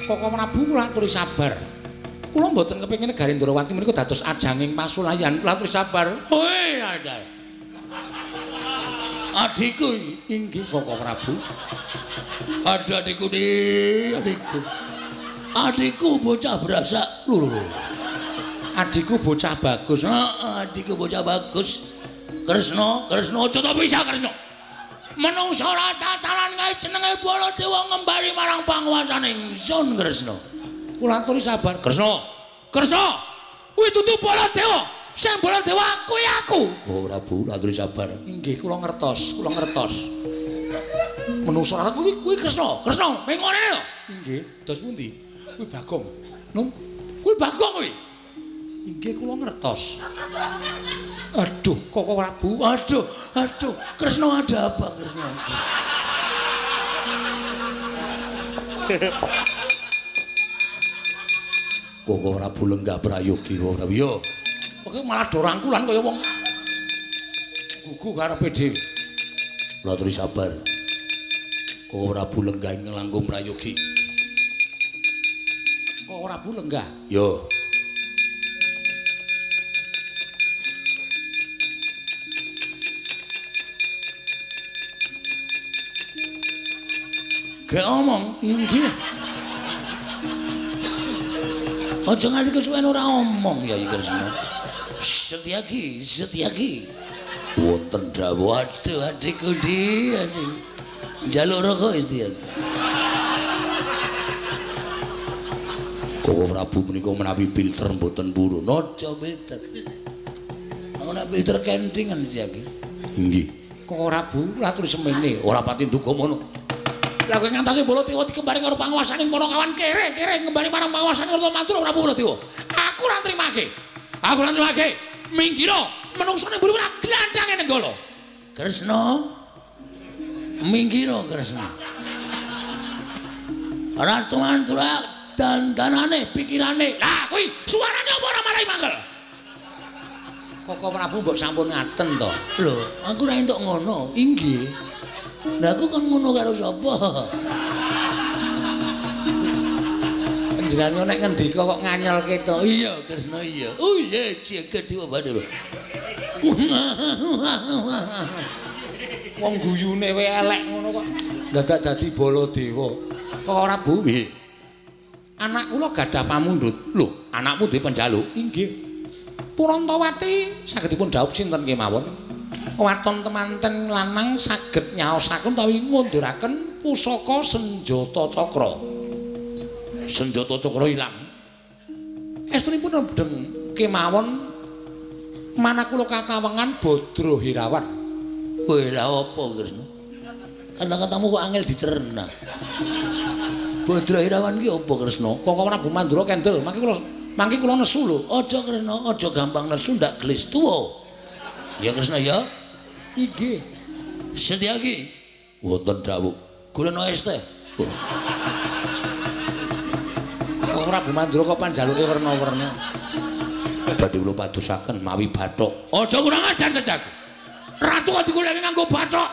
Koko Prabu kula aturi sabar. Kula mboten kepengin negari Ndrawati menika dados ajanging pasulayan. Kula aturi sabar. Hoi, Adal. Adikku inggih Koko Prabu. Ada adikku di, adikku. Adikku bocah berasak. Lho lho. Adikku bocah bagus. Heeh, adikku bocah bagus. Kresna, Kresna aja to pisah Kresna. Menungsa ora tataran kae jenenge Baladewa ngembari marang panguwasane ingsun Kresna. Kula aturi sabar. Kresna. Kresna. Kuwi dudu Baladewa. Sing Baladewa kuwi aku. Oh Prabu, aturi sabar. Inggih, kula ngertos, kula ngertos. Menungsa ora kuwi kuwi Kresna. Kresna, ming ngene to. Inggih, dos pundi? Kuwi Bagong. Num, kuwi Bagong kuwi. Inggih, kula ngertos. Aduh, Koko Prabu. Aduh, aduh, Kresna ada apa Kresna? Aduh. Koko Prabu lenggah prayogi Koko Prabu. Yo. Kok malah do rangkulan kaya wong gugu karepe dhewe. Kula aturi sabar. Koko Prabu lenggah ing langkung prayogi. Koko Prabu lenggah. Yo. Gak omong, inggih. Aja nganti kesuwen ora omong ya Kresna. Setyaki, Setyaki. Wonten dawuh, aduh adikku di, aduh. Njaluk rokok Setyaki. Koko Prabu menika menawi filter mboten purun. Aja filter. Aku nek filter kentingan Setyaki. Inggih. Koko Prabu latur semene, ora pati nduga mono. Lah kowe ngantasi Baladewa dikembari karo panguwasaning Panakawan kere-kere ngembari marang panguwasaning Kerta Prabu Baladewa. Aku ora nrimake. Aku ora nrimake. Minggiro, menungsane mburi ora glandhange Nenggala. Kresna. Minggiro Kresna. Ora tuman-turak dandanane pikirane. Lah kuwi suarane apa ora marai mangkel? Koko Prabu mbok sampun ngaten to. Lho, aku ora entuk ngono. Inggih. Lah aku kon ngono karo sapa? Panjenengan nek ngendika kok nganyelke to. Iya, Kresna iya. Oh iya, jagat dewa Bathara. Wong guyune wae elek ngono kok dadak dadi Baladewa. Kok ora Bu? Nggih. Anak kula gadah pamundhut. Lho, anakmu duwe penjaluk? Inggih. Purantawati saged dipun dhaup sinten kemawon? Waton temanten lanang saged nyaosaken utawi ngunduraken pusaka senjata cakra. Senjata cakra ilang. Estunipun rendheng kemawon manah kula katawengan Badra Hirawan. Kowe lha apa Kresna? Kata-katamu kok angel dicerna. Badra Hirawan ki apa Kresna? Koko Prabu Mandura kendel, mangke kula nesu lho. Aja Kresna, aja gampang nesu ndak gelis tuwa. Ya Kresna ya. Inggih. Setyaki. Wonten dawuh. Golekno es teh. Kok Prabu Mandura kok panjaluke werna-werna. Badhe kula padosaken mawi bathok. Aja kurang ajar Setyaki. Ratu kok digoleki nganggo bathok.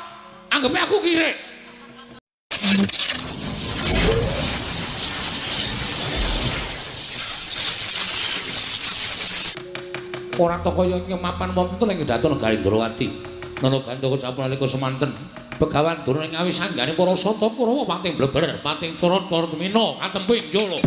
Anggepe aku kirik. Ora to kaya nyemapan wonten ing kedaton negari Ndrawati. Nana Gandaka sampun nalika semanten Begawan Durna ing awis sanggane para sata Kurawa pating bleber, pating corot para tumina katemping jala.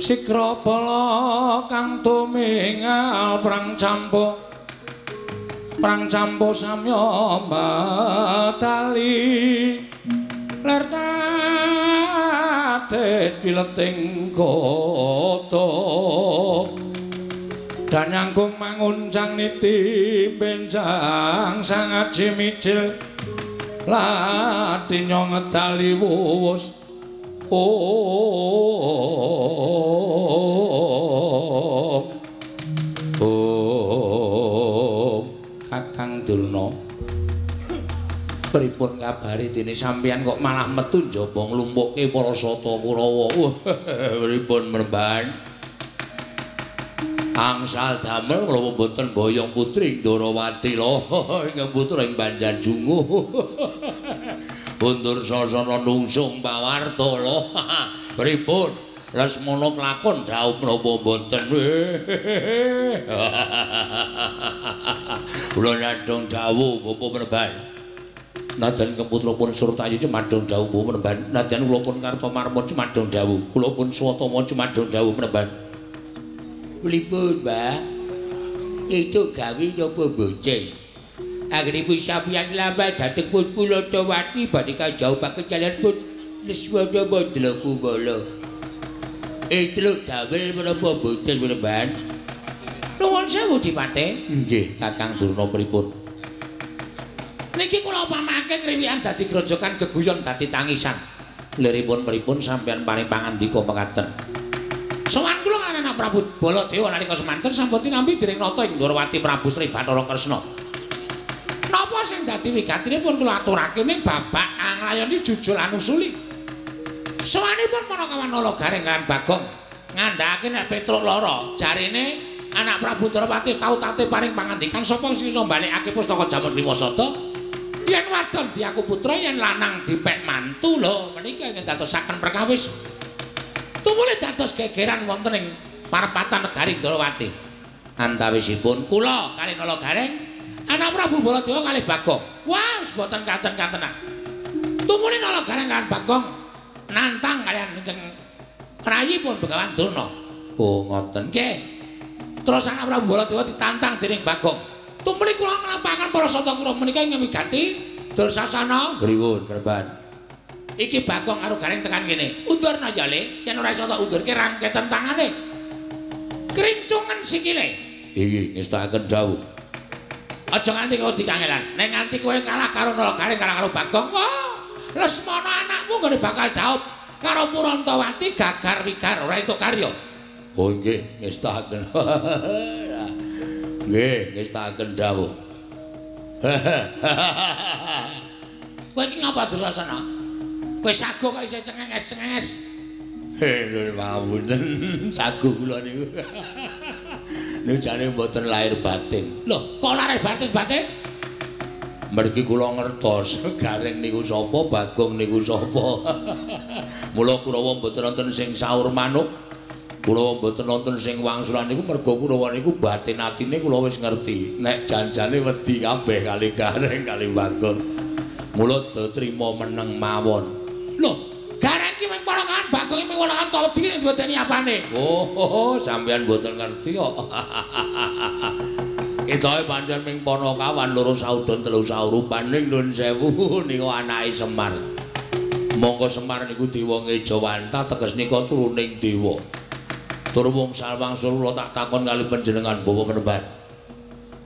Sikrapala kang tumingal prang campo samya matali ler tate pileting kota dan nyangkung manguncang niti benjang sangat jimijil lati nyongetali wuwus. Om Om Kakang Durna, pripun kabare dene sampeyan kok malah metu njaba nglumpukke para sata Kurawa? Pripun mremban? Angsal damel kula mboten boyong putri Ndorowati lho, ingkang putra ing Banjarjungu. Undur sasana nungsung pawarta lho. Pripun? Lesmana klakon dhaup menapa mboten? Kula nyadong dawuh Bapak Mremban. Nadyan keputra pun Surtayu cumadong dawuh Bapak Mremban. Nadyan kula pun Kartomarma cumadong dawuh. Kula pun Swatama cumadong dawuh Mremban. Pripun, Mbah? Itu gawe napa mboten? Anggenipun sampeyan lambar dhateng pun Pulatawati badhe kajauhaken kaliyan pun Lesmana Mandra Kumala. Etruk damel menapa mboten Mremban? Nuwun sewu Dipate. Nggih, Kakang Durna pripun? Niki kula pamake kriwikan dadi grojokan geguyon dadi tangisan. Liripun pripun sampeyan paring pangandika mekaten? Sowan kula kaliyan anak Prabu Baladewa nalika semanten sampun tinampi dening nata ing Ndorowati Prabu Sri Bathara Kresna. Napa sing dadi wigatinipun kula aturake ning babak anglayoni jujul anusuli. Sowanipun Panakawan Nala Gareng kaliyan Bagong ngandhakake nek Petruk lara, jarine anak Prabu Ndorowati tau tate paring pangandikan sapa sing iso mbalekake pustaka Jamun Limasada. Yen wadon diaku putra, yen lanang dipek mantu lho. Menika ingkang dadosaken perkawis. Tumuli dados gegeran wonten ing parepatan negari Ndorowati. Antawisipun kula kalih Nala Gareng, anak Prabu Baladewa kalih Bagong. Wah, wis boten katen-katenan. Tumuli Nala Gareng kaliyan Bagong nantang kaliyan ingkang rayipun Begawan Durna. Oh, ngoten nggih. Terus anak Prabu Baladewa ditantang dening Bagong. Tumuli kula nglampahaken para sata Kurawa menika ingkang wigati Dursasana. Pripun, Mremban? Iki Bagong karo Gareng tekan kene. Undurna ya, Le. Yen ora iso tak undurke rangketen tangane. Krincungen sikile. Iki ngestakaken dawuh. Aja nganti kowe dikangelan. Nek nganti kowe kalah karo Nala Gareng kalah karo Bagong, wah, Lesmana anakmu nggone bakal jaup karo Purantawati gagar wigar ora entuk karya. Oh nggih, ngestakaken. Nggih, ngestakaken dawuh. Kowe iki ngapa Dursasana? Kowe sago kok isih cengenges-cengenges. Heh, mawon. Sago kula niku. Niku jane mboten lahir batin. Lho, kok lahir batin batin? Mergi kula ngertos Gareng niku sapa, Bagong niku sapa. Mula Kurawa mboten wonten sing saur manuk. Kurawa mboten wonten sing wangsulan niku merga Kurawa niku batin atine kula wis ngerti. Nek janjane wedi kabeh kali Gareng kali Bagong. Mula do trima meneng mawon. Lho, Gareng ki mung ponakan Bagong ki mung ponakan kok wedi sing diwedeni apane? Oh, sampeyan mboten ngerti kok. Ketoke pancen ming panakawan loro saudon telu saurupan ning nuwun sewu niku anake Semar. Mongko Semar niku dewa ngejawantah teges nika turuning dewa. Tur wong salwangsul kula tak takon kali panjenengan Bapak Penemban.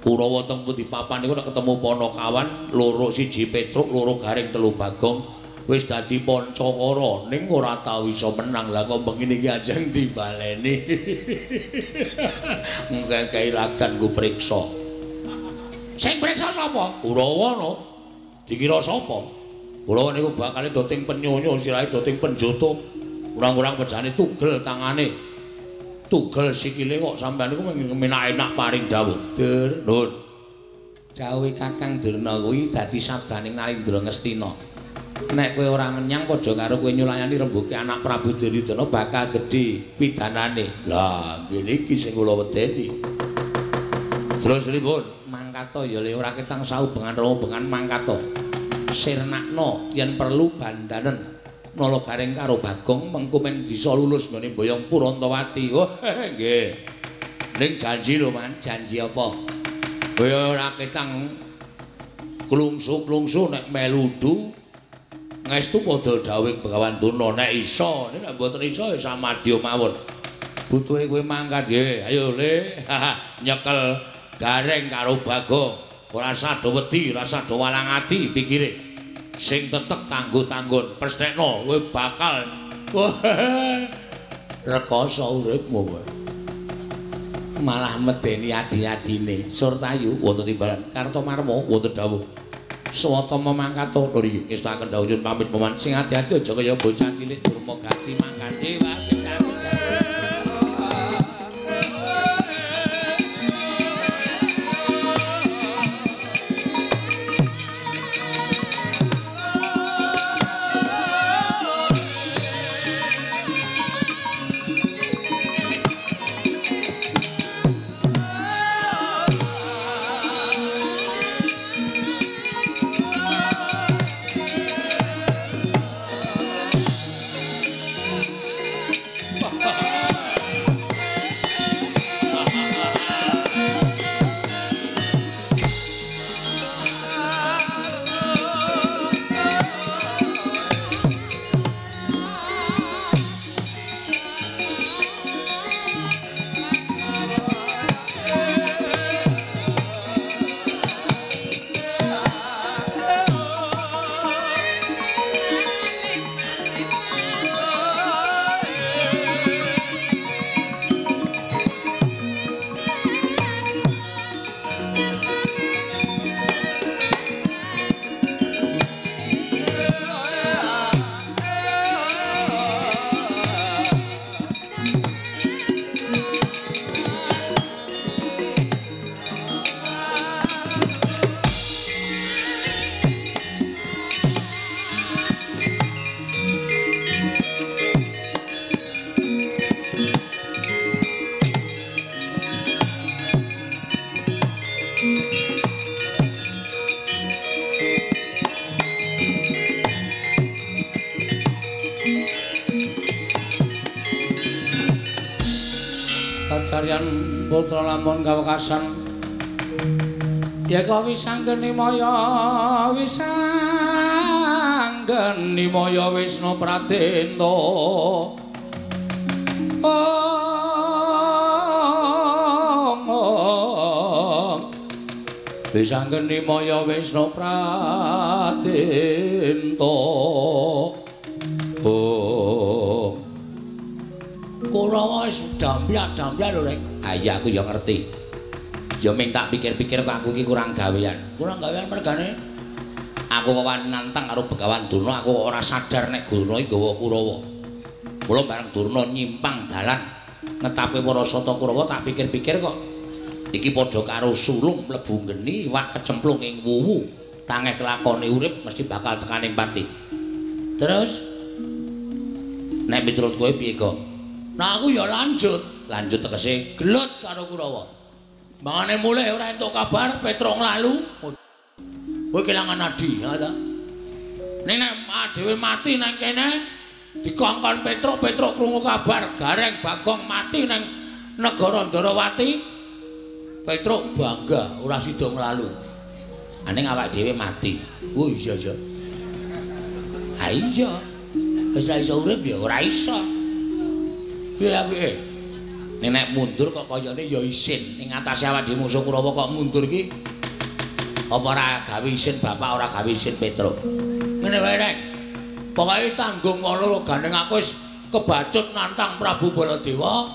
Kurawa teng pundi papan niku nek ketemu panakawan loro siji Petruk loro Gareng telu Bagong wis dadi pancakara ning ora tau iso menang. Lah kok bengi niki ajeng dibaleni. Ngekeki ragan ku priksa. Sing priksa sapa? Kurawa no. Dikira sapa? Kurawa niku bakale doting penyonyo sirahe doting penjoto. Kurang-kurang pejane tugel tangane. Tugel sikile kok sampean niku menak-enak paring dawuh. Dur, nuwun. Dawuhe Kakang Durna kuwi dadi sabdaning Narendra Ngastina. Nek kowe ora menyang padha karo kowe nyulayani rembuke anak Prabu Duryudana bakal gedhe pidanane. Lah, ngene iki sing kula wedeni. Terus pripun? Mangkata ya le ora ketang saubengan robengan mangkata. Sirnakno yen perlu bandanen. Nala Gareng karo Bagong mengko men bisa lulus nggone Boyong Purantawati. Oh, nggih. Ning janji lho, Man, janji apa? Kowe ora ketang klungsu-klungsu nek meludu ngestu padha dawuhing Begawan Durna nek iso, nek mboten iso ya samadya mawon. Butuhe kowe mangkat nggih. Ayo Le, nyekel Gareng karo Bagong. Ora sado wedi, ora sado walang ati pikire. Sing tetek tangguh-tanggun, pesthekno kowe bakal rekoso uripmu kowe. Malah medeni adi-adine. Surtayu wonten timbalan Kartomarma wonten dawuh. Swatama mangkat lho iki ngestaken dawuh nyuwun pamit paman sing ati-ati aja kaya bocah cilik durma gati mangkate wae. Putra lamun kawekasan ya ka wisanggeni maya wisanggeni maya Wisnu Pradenta om wisanggeni maya Wisnu Pradenta om Kurawa wis dampiak-dampiak lho rek. Ah iya aku ya ngerti. Ya ming tak pikir-pikir kok aku iki kurang gawean. Kurang gawean mergane aku kok wani nantang karo Begawan Durna, aku ora sadar nek Durna iki nggawa Kurawa. Mula bareng Durna nyimpang dalan ngetape para sata Kurawa tak pikir-pikir kok iki padha karo sulung mlebu geni iwak kecemplung ing wuwu. Tangeh kelakone urip mesti bakal tekaning pati. Terus nek miturut kowe piye, Gong? Nah aku ya lanjut, lanjut tegese gelut karo Kurawa. Mangane mulih ora entuk kabar Petruk nglalu. Kowe kelangan adi, ya ta? Ning nek dhewe mati nang kene dikongkon Petruk, Petruk krungu kabar Gareng Bagong mati nang negara Ndarawati. Petruk bangga ora sida nglalu. Aning awak dhewe mati. Oh iya iya. Ha iya. Wis ora iso urip ya ora iso. Piye aku iki? Ning nek mundur kok kayane ya isin. Ning atase awak dhewe musuh Kurawa kok mundur iki apa ora gawe isin bapak ora gawe isin Petruk. Ngene wae rek. Pokoke tanggung ngono gandeng aku wis kebacut nantang Prabu Baladewa.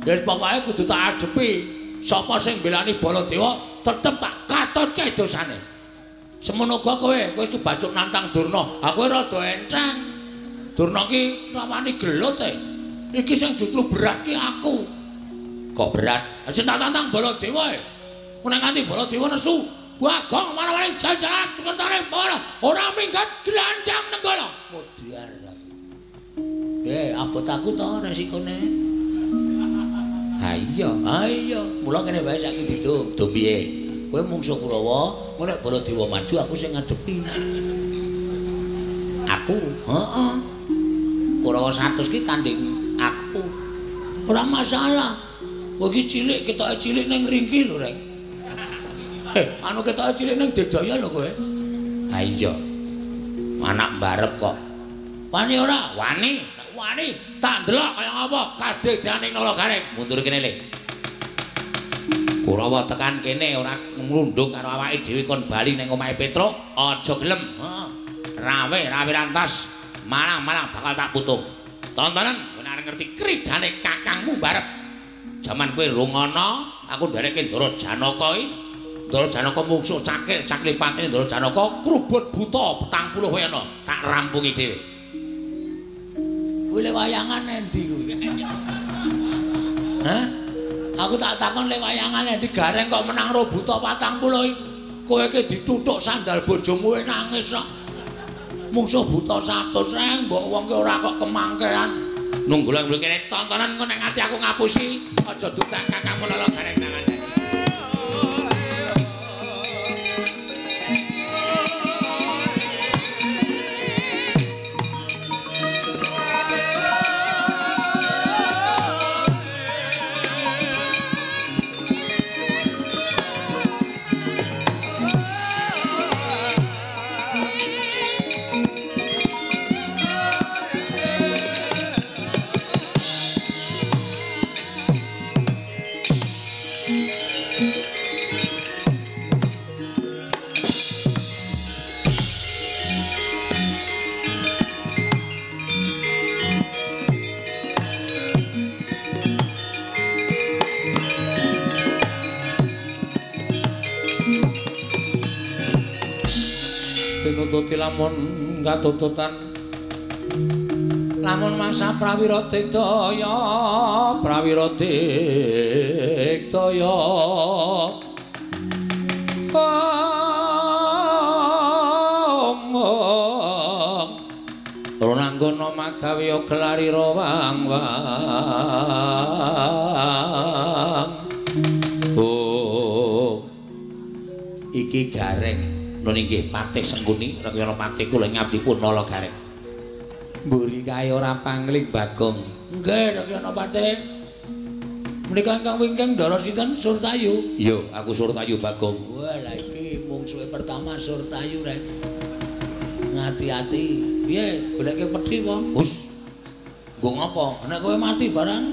Ya wis pokoke kudu tak adepi. Sapa sing mbelani Baladewa tetep tak katutke dosane. Semono uga kowe, kowe kebacut nantang Durna. Aku rada enteng. Durna ki rawani gelut e. Iki sing justru berat ki aku. Kok berat? Sing tak tantang Baladewa e. Nek nganti Baladewa nesu, Bagong mana-mana jajaran sekertane para ora minggat gelandang nenggala. Modiar. Abot aku to resikone. Ha iya, ha iya. Mula kene wae saiki didum. Dum piye? Kowe mungsuh Kurawa, kowe nek Baladewa maju aku sing ngadepi. Aku? Heeh. Kurawa 100 ki tanding aku. Ora masalah. Kowe iki cilik, ketoke cilik ning ringki lho, Reng. Anu ketoke cilik ning Dedaya lho kowe. Ha iya. Anak mbarep kok. Wani ora? Wani. Wani, tak ndelok kaya ngapa kadedane Nala Gareng. Mundur kene le. Kurawa tekan kene ora nglundung karo awake dhewe kon bali ning omahe Petruk, aja gelem. Heeh. Rawe rantas, malang-malang bakal tak putung. Tontonan kowe nek ngerti kridane kakangmu mbarep. Jaman kowe rung ana, aku nderekke Ndara Janaka iki. Ndara Janaka mungsuh cakil, cakile patine Ndara Janaka krubut buta 40 wae ana, tak rampungi dhewe. Kuwi le wayangan endi kuwi? Hah? Aku tak takon le wayangan endi Gareng kok menang ro buta 40 iki. Kowe iki dituthuk sandal bojomu nangis kok. Mungsuh buta 100 reng mbok wong ki ora kok kemangkean. Nunggu lho kene tontonan engko nek nganti aku ngapusi aja dutak kakangmu Lala Gareng tangan. Tinututi lamun katututan lamun masa prawira digdaya prawira digdaya omong ronanggana magawe gelari rawang wang. Oh iki Gareng. Nun inggih Patih Sengkuni, Rekyana Patih kula ngabdi pun Nala Gareng. Mburi kae ora pangling Bagong. Nggih Rekyana Patih. Menika ingkang wingking Ndara sinten? Surtayu. Iya, aku Surtayu Bagong. Wah, lha iki mungsuhe pertama Surtayu rek. Ngati-ati. Piye, goleke pedhi apa? Hus. Nggo ngopo? Nek kowe mati barang.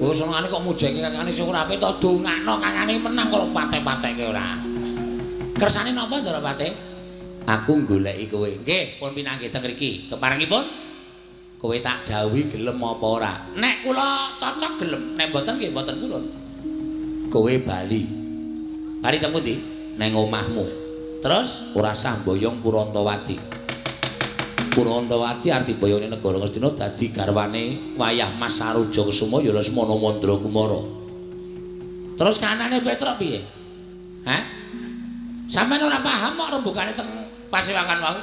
Kowe senengane kok mujeke kakane sing ora apik to dongakno kakane menang kok pate-pateke ora. Kersane napa Ndara Patih? Aku goleki kowe. Nggih, pun pinanggih teng mriki. Keparengipun kowe tak dawuhi gelem apa ora? Nek kula cocok gelem, nek mboten nggih mboten purun. Kowe bali. Bali teng pundi? Neng omahmu. Terus ora sah mboyong Purantawati. Purantawati arti boyone negara Ngastina dadi garwane wayah Mas Saruja Kesuma ya Lesmana Mandra Kumara. Terus kanane Petruk piye? Hah? Sampeyan ora paham kok rembugane teng pasewakan wau.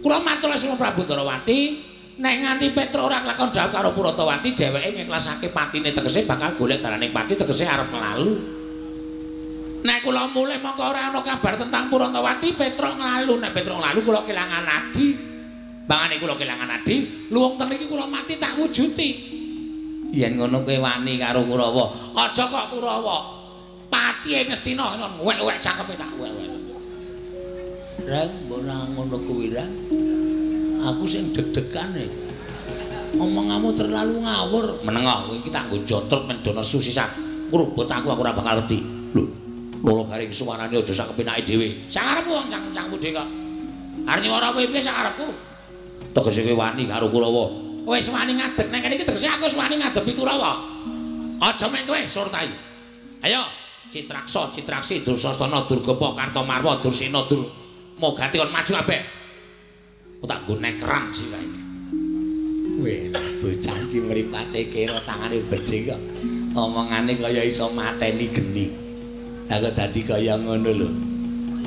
Kula matur Lesmana Prabu Ndarawati, nek nganti Petruk ora kelakon dhawuh karo Purantawati, dheweke ngiklasake patine tegese bakal golek dalaning pati tegese arep nglalu. Nek kula mulih mongko ora ana kabar tentang Purantawati, Petruk nglalu. Nek Petruk nglalu kula kelangan adi. Bangane kula kelangan adi, luwung teng iki kula mati tak wujuti. Yen ngono kowe wani karo Kurawa. Aja kok Kurawa. Pati Ngastina wek-wek cangkeme tak wek-wek. Reng ora ngono kuwi ra. Aku sing deg-degan e. Omonganmu terlalu ngawur. Menengah kowe iki tak nggo jontrok men do nesu sisan. Ngrubut aku ora bakal wedi. Lho, Lala Gareng suarane aja sak kepenake dhewe. Sakarepku wong cangkem-cangkemmu dhewe kok. Arep nyuwara kowe piye sakarepku? Tegese kowe wani karo Kurawa. Wis wani ngadeg nang kene iki tegese aku wis wani ngadepi Kurawa. Aja mek kowe Surtayu. Ayo Citraksa, Citraksi, Dursasana, Durgapa, Kartamarwa, Dursena, Dur Mogati kon maju kabeh. Aku tak nggo nekerang sirahe. Weh, bocah iki mripate kira tangane becik kok. Omongane kaya iso mateni geni. Lah kok dadi kaya ngono lho.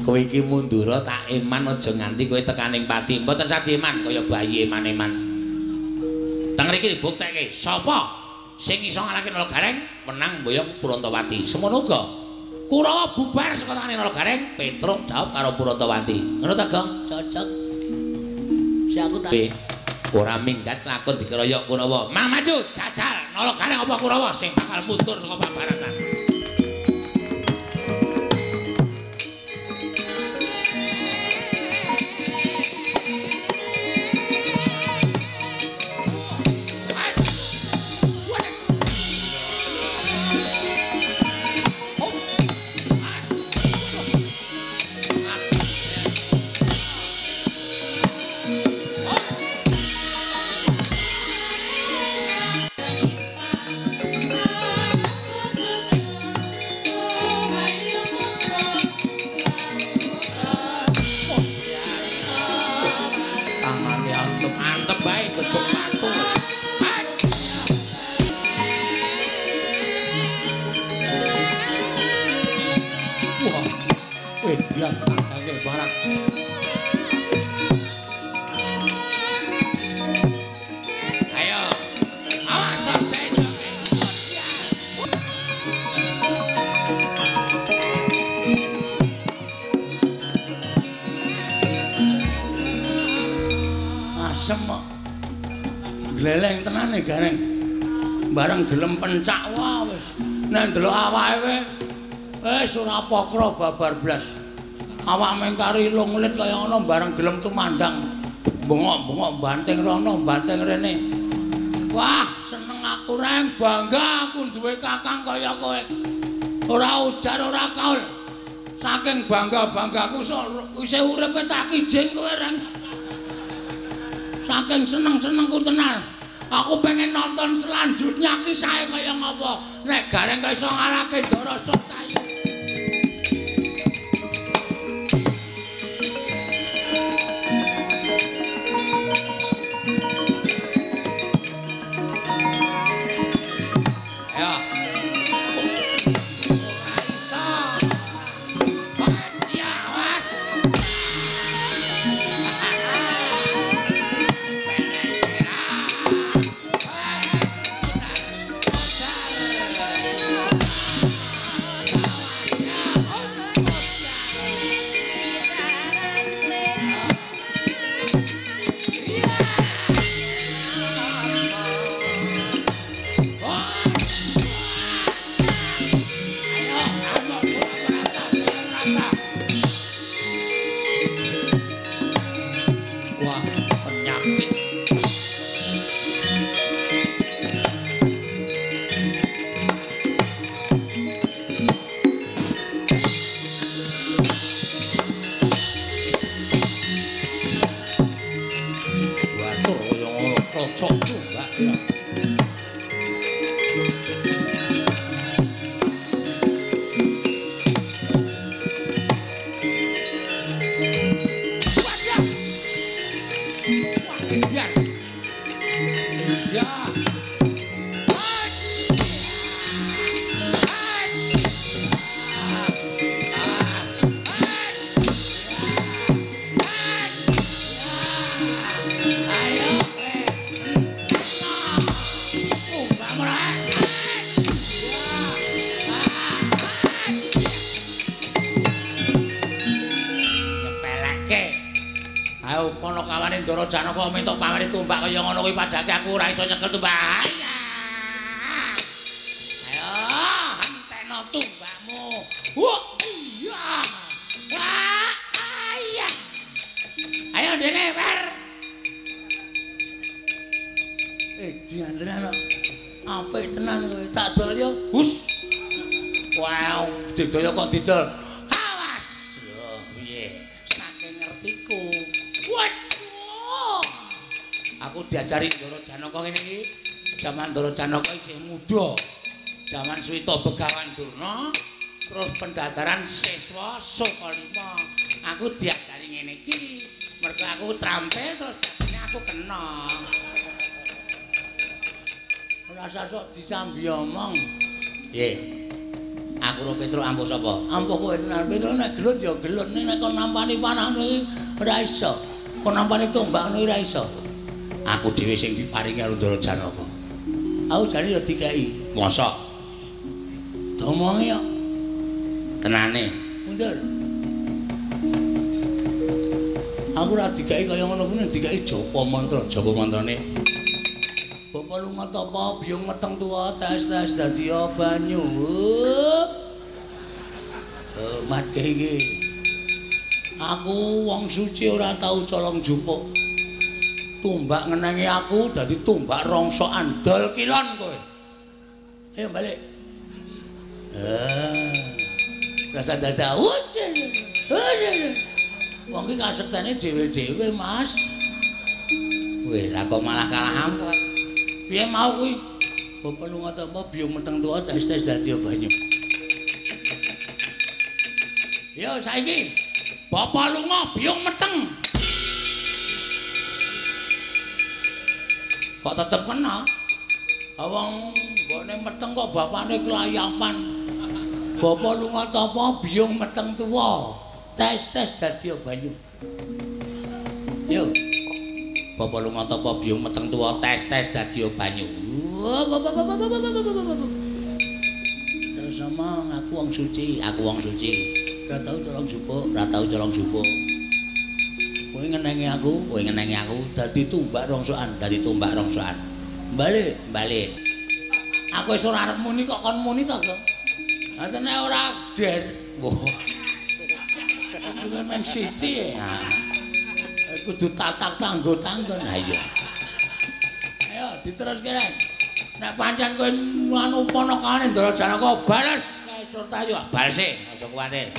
Kowe iki mundura tak eman aja nganti kowe tekaning pati. Mboten sadi eman kaya bayi eman-eman. Teng mriki dibuktekke sapa sing iso ngalahke Nala Gareng menang mboyong Purantawati. Semono uga Kurawa bubar saka tangane Nala Gareng, Petruk dhawuh karo Purantawati. Ngono ta, Gong? Cocok. Si aku tak. Ora minggat lakon dikeroyok Kurawa. Mang maju jajal nala gareng apa Kurawa sing bakal mundur saka pabaratan. Gleleng tenan e Gareng. Bareng gelem pencak wah wis. Nek ndelok awake wis ora pokro babar blas. Awak mengkari lunglit kaya ngono bareng gelem tumandang. Bengok-bengok banting rono, banting rene. Wah, seneng aku Reng, bangga aku duwe kakang kaya kowe. Ora ujar ora kaul. Saking bangga-banggaku isih uripe tak kijing kowe Reng. Saking seneng-senengku tenan. Aku pengen nonton selanjutnya kisahe kaya ngapa. Nek Gareng kok iso ngalahke Ndara Sutayu. Ayo. Ora iso. Awas. Ndara Janaka minta pamrih tumbak kaya ngono kuwi padake aku ora iso nyekel tumbak. Ayo, entekno tumbakmu. Wah, iya. Wah, iya. Ayo dene, Wer. Jian tenan kok. Apik tenan kowe. Tak dol yo. Hus. Wow, didol kok didol. Awas. Lho, piye? Saking ngertiku. Waduh. Aku diajari Ndara Janaka ngene iki. Jaman Ndara Janaka isih muda. Jaman Swita Begawan Durna, terus pendadaran siswa Sukalima. Aku diajari ngene iki. Mergo aku trampil terus dadine aku kena. Ora usah sok disambi omong. Piye? Aku ro Petruk ampuh sapa? Ampuh kowe tenan. Petruk nek gelut ya gelut, nek kon nampani panah ngono iki ora iso. Kon nampani tombak ngono ora iso. Aku dhewe sing diparingi karo Ndara Janaka. Aku jane ya dikeki. Mosok? Domongi kok. Tenane. Mundur. Aku ora dikai kaya ngono kuwi, dikai japa mantra, japa mantrane. Bapa lunga tapa biyung meteng tuwa tes-tes dadi banyu. Matke iki. Aku wong suci ora tau colong jupuk. Tumbak ngenengi aku dadi tumbak rongsokan dol kilon kowe. Ayo balik. Rasa dada. Wong iki kasektene dhewe-dhewe, Mas. Weh, lah kok malah kalah ampun. Piye mau kuwi? Bapa lunga tapa biyung meteng tuwa tes-tes dadi banyu. Yo saiki bapa lunga biyung meteng. Kok tetep kena? Wong mbokne meteng kok bapane kelayapan. Bapa lunga tapa biyung meteng tuwa. Tes-tes dadi banyu. Yo. Bapa lunga tapa biyung meteng tuwa tes-tes dadi banyu. Terus omong aku wong suci, aku wong suci. Ora tau colong jupuk, ora tau colong jupuk. Kowe ngenengi aku, kowe ngenengi aku dadi tumbak rongsokan, dadi tumbak rongsokan. Balik, balik. Aku wis ora arep muni kok kon muni to, Gong. Asline ora der. Wah. Kuwi men siti. Kudu tatak tanggo-tanggon. Ha iya. Ayo diteruske rek. Nek pancen kowe anu ponakane Ndara Janaka bales kae Surtayu. Balese, aja kuwatir.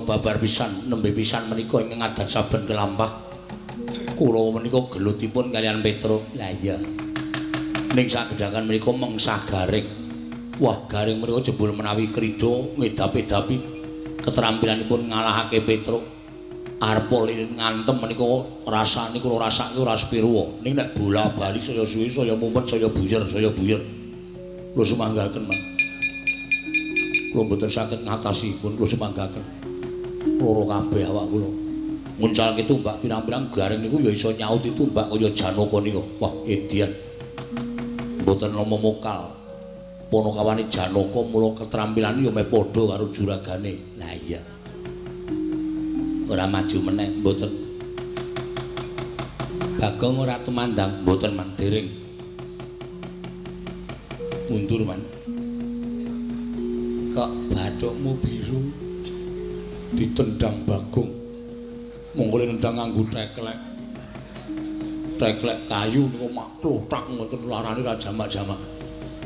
Babar pisan nembe pisan menika ingkang adat saben kelampah kula menika gelutipun kalian Petruk. Lah iya, ning sagedhakan menika mengsah garing. Wah, garing menika jebul menawi krida ngedap-edapi ketrampilanipun ngalahake Petruk. Arpa lilin ngantem menika rasane kula rasake ora sepirwa, ning nek bola-bali saya suwe saya mumet saya buyer saya buyer. Kula sumanggaken, Mas. Kula mboten saged ngatasipun, kula sumanggaken. Loro kabeh awak kula. Nguncalke tumbak pirang-pirang garing niku ya iso nyauti tumbak kaya Janaka niku. Wah, edian. Mboten nama mokal. Panakawane Janaka mula ketrampilane ya meh padha karo juragane. Lah iya. Ora maju meneh, mboten. Bagong ora tumandang, mboten man dereng. Mundur man. Kok bathukmu biru? Ditendang Bagong. Monggo nendang nganggo teklek. Teklek kayu niku maklothak ngoten larane ra jamak-jamak.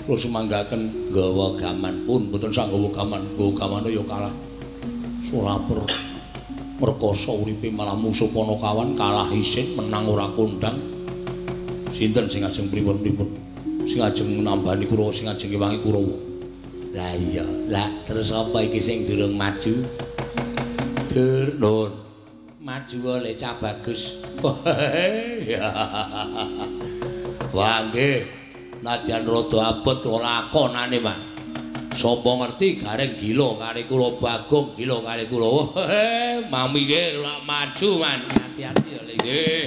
Kula sumanggaken nggawa gaman pun mboten sak nggawa gaman, nggawa gamane ya kalah. Suraper merkosa uripe malah musuh Panakawan kalah isin menang ora kondang. Sinten sing ajeng pripun-pripun? Sing ajeng nambani Kurawa, sing ajeng ngewangi Kurawa. Lah iya, lah terus apa iki sing durung maju? Dur, nun. Maju oleh cah bagus. Wah, nggih. Nadyan rada abot kula lakonane, Mas. Sapa ngerti Gareng gila kali kula, Bagong gila kali kula. Mami nggih lak maju, Man. Hati-hati ya, nggih.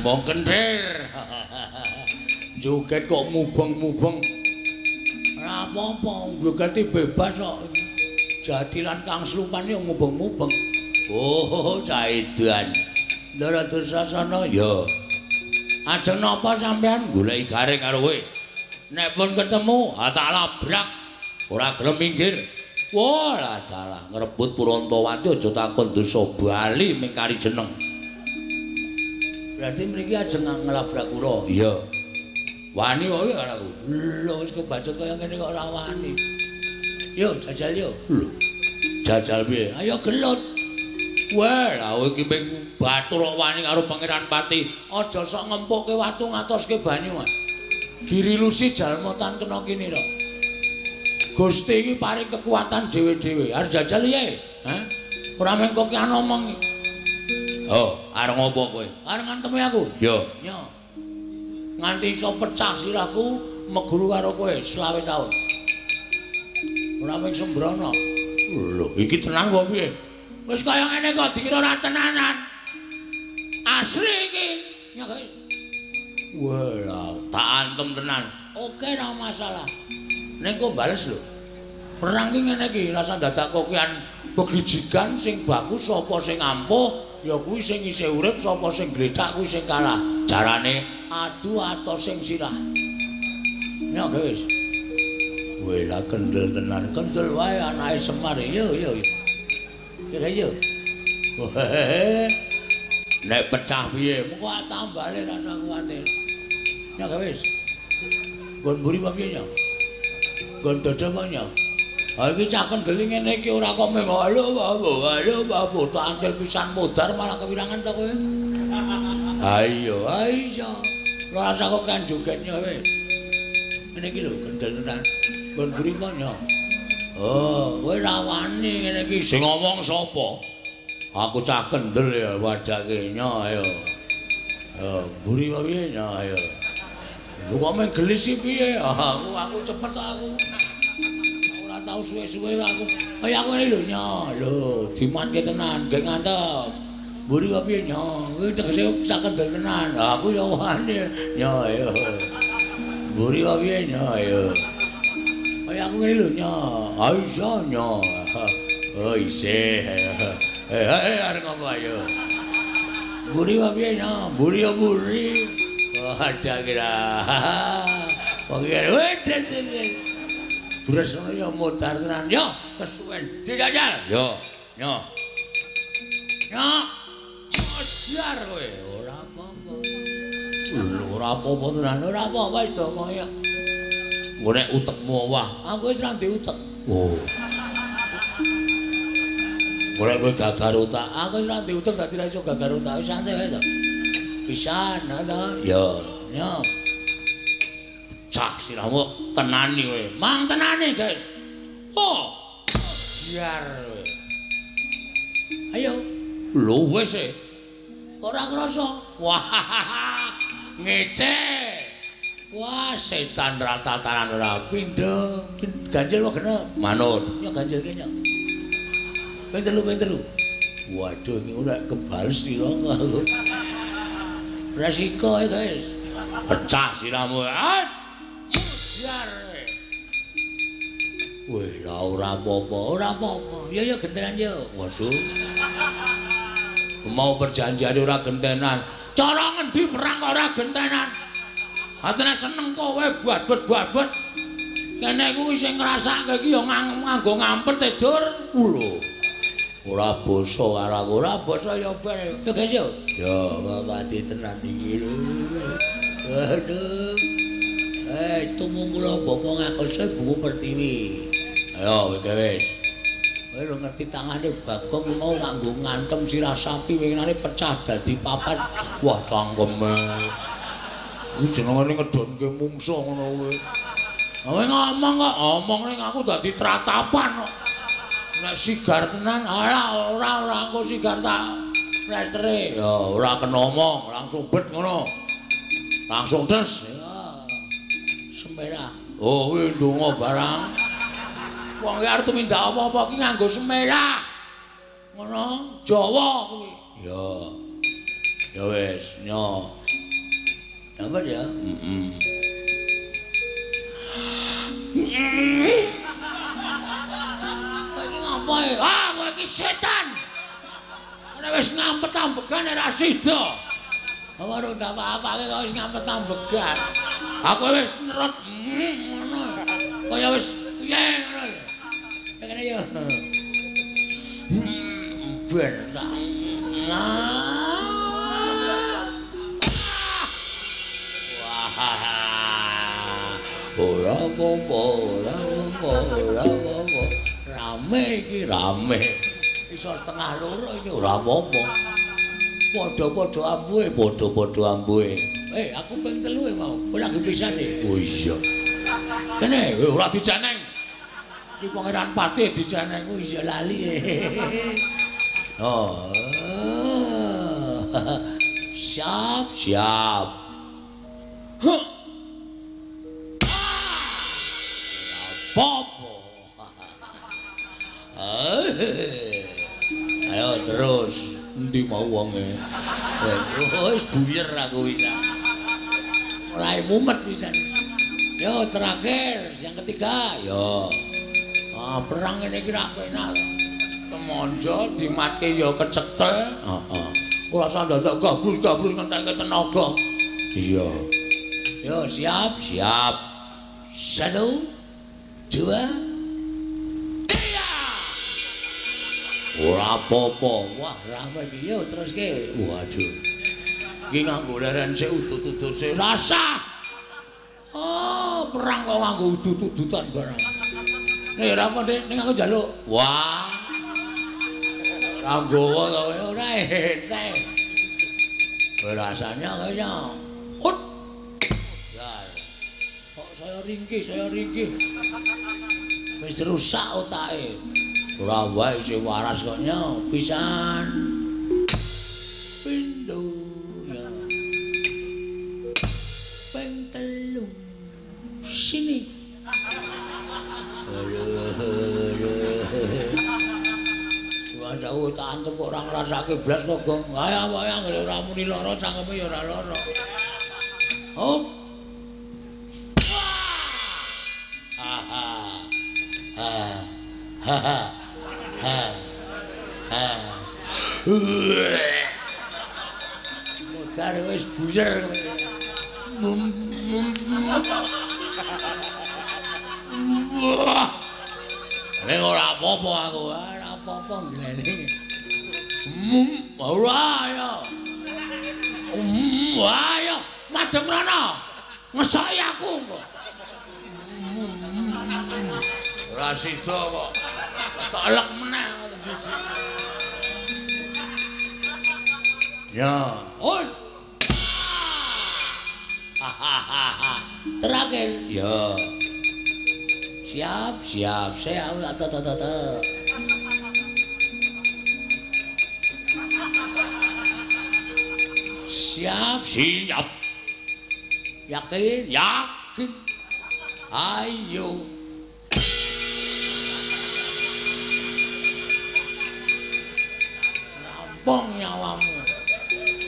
Wong kenthir. Joget kok mubeng-mubeng. Ora apa-apa, jogete bebas kok. Jatilan kang slupan yo mubeng-mubeng. Oh, caidan. Ndara Dursasana ya. Ajeng napa sampean goleki Gareng karo kowe? Nek pun ketemu, tak labrak. Ora gelem minggir. Wah, lah dalah ngrebut Purantawati aja takon dosa bali mingkari jeneng. Berarti mriki ajeng nglabrak kula. Iya. Wani kok karo aku. Lho wis kebacut kaya ngene kok ora wani. Yo jajal yo. Lho. Jajal piye? Ayo gelut. Wah, lha iki ming batur kok wani karo Pangeran Pati. Aja sok ngempukke watu ngatoske banyu. Giri lusi jalma tan kena kene to. Gusti iki paring kekuatan dhewe-dhewe. Arep jajal piye? Hah? Ora mung kok ki omong. Oh, arep ngopo kowe? Arep ngantemi aku. Yo. Yo. Nganti iso pecah sirahku meguru karo kowe 25 taun. Ora mung sembrono. Lho, iki tenan kok piye? Wis kaya ngene kok dikira ora tenanan. Asli iki. Ya guys. Wah, tak antem tenan. Oke, ora masalah. Ning kok bales lho. Perang ki ngene iki, rasa dadak kokian begijigan sing bagus sapa sing ampuh. Ya kuwi sing isih urip, sapa sing gletak kuwi sing kalah. Carane adu atos sing sirah. Ya guys. Weh lah kendel tenan, kendel wae anake Semar. Yo yo yo. Ya yo. Nek pecah piye? Mengko tambale rasa kuwatir. Ya guys. Nggon mburi apa piye ya? Nggon dada apa ya? Ha iki cah kendel ngene iki ora kok mung halo halo halo tak antil pisan modar malah kewirangan to kowe. Ha iya, ha iya. Rasa kok kan jogetnya kowe. Ngene iki lho kendel tenan. Nggon mburi apa ya? Oh, kowe ra wani ngene iki. Sing ngomong sapa? Aku cah kendel ya wadake nya ayo. Ya mburi kok piye nya ayo. Lho kok mung gelis iki piye? Aku cepet aku. Tau suwe-suwe aku. Kaya aku ngene lho nya. Lho, dimatke tenan, gek ngantep. Mburi kok piye nya? Kuwi tegese sak kendel tenan. Aku ya wani nya ayo. Mburi kok piye nya ayo. Kaya aku ngene lho nya. Ha iya nya. Oh isih. Eh arep ngopo ayo. Mburi kok piye nya? Mburi ya mburi. Oh ada kira. Wong iki. Bres ngono ya modar tenan. Yo, kesuwen. Dijajal. Yo, yo. Yo. Modar kowe. Ora apa-apa. Lho, ora apa-apa tenan. Ora apa-apa wis do moyo. Engko nek utekmu owah, aku wis ra ndek utek. Oh. Engko nek kowe gagar otak, aku wis ra ndek utek dadi ra iso gagar otak. Wis santai wae to. Pisan, to. Yo, yo. Cah sirahmu tenani kowe. Mang tenani, guys. Oh. Biar kowe. Ayo. Lho wis e. Ora krasa. Wah. Ngece. Wah, setan ratataran ora pindho. Ganjil wae genep. Manut. Ya ganjil ki ya. Ping telu, ping telu. Waduh, iki ora kebales sira aku. Resiko ya, guys. Pecah sirahmu. Ah. Biar. Weh, lah ora apa-apa, ora apa-apa. Ya ya gentenan yo. Waduh. Mau perjanjian ora gentenan. Cara ngendi perang kok ora gentenan? Atene seneng kowe babet-babet. Kene kuwi sing ngrasake iki ya nganggo ngampet e, Dur. Lho. Ora basa karo aku, ora basa ya ben. Yo guys yo. Ya mati tenan iki lho. Aduh. Tumung kula bapa ngakose Buku Pertiwi. Ayo wis. Kowe lho ngerti tangane Bagong mau nganggo ngantem sirah sapi winginane pecah dadi papat. Wah cangkeme. Kuwi jenengane ngedonke mungsuh ngono kuwi. Kowe ngomong kok, omong ning aku dadi tratapan kok. Nek sigar tenan, ora ora ora engko sigar tak plestere. Ya ora kena omong, langsung bet ngono. Langsung des. Semelah. Oh, kuwi ndonga barang. Wong iki arep tumindak apa-apa ki nganggo semelah. Ngono, Jawa kuwi. Ya. Ya wis, nyo. Dapat ya? Heeh. Kowe iki ngapa? Ah, kowe iki setan. Nek wis ngampet ambegan ora sida. Ora ora apa-apake kok wis ngampet ambegan. Aku wis nerot ngono. Kaya wis piye ngono lho. Kene yo. Ben tak. Wah. Ora apa-apa, ora apa-apa, ora apa-apa. Rame iki, rame. Iso 1:30 iki ora apa-apa. Padha-padha ambuhe, padha-padha ambuhe. Aku ping 3 mau. Kowe lagi pisan iki. Oh iya. Kene ora dijeneng. Iki Pangeran Patih dijeneng. Oh iya lali. Oh. Siap, siap. Huh. Apa-apa. Ayo terus. Endi mau wonge? Wis buyer aku bisa. Ora mumet pisan. Yo terakhir yang ketiga, yo. Ah perang ngene iki ra penak. Temonjo dimatke ya kecekel. Heeh. Ora usah dadak gabrus-gabrus ngentekke tenaga. Iya. Yo siap, siap. 1, 2, 3. Ora apa-apa. Wah, rame iki. Yo teruske. Waduh. Iki nganggo leren sik udut-udut sik rasah. Oh, perang kok nganggo udut-udutan barang. Nek ora apa, Dik, ning aku njaluk. Wah. Ora nggawa to ora entek. Rasanya kaya hut. Kok saya ringkih, saya ringkih. Wis rusak otake. Ora wae sing waras kok nyo pisan. Pindho ya. Ping 3. Sini. Wah, jauh tak antem kok ora ngrasake blas to, Gong. Ayo wae anggere ora muni lara cangkeme ya ora lara. Hop. Ha ha. Ha ha ha ha. Modar wis buyer. Ning ora apa-apa aku, ora apa-apa nglene. Ora ya. Ayo madhep rono. Ngesoki aku kok. Ora sida kok. Tak elek meneh siji. Ya, oi. Terakhir. Ya. Siap, siap. Saya ta. Siap, siap. Yakin, yakin. Ayo. Nampung nyawamu.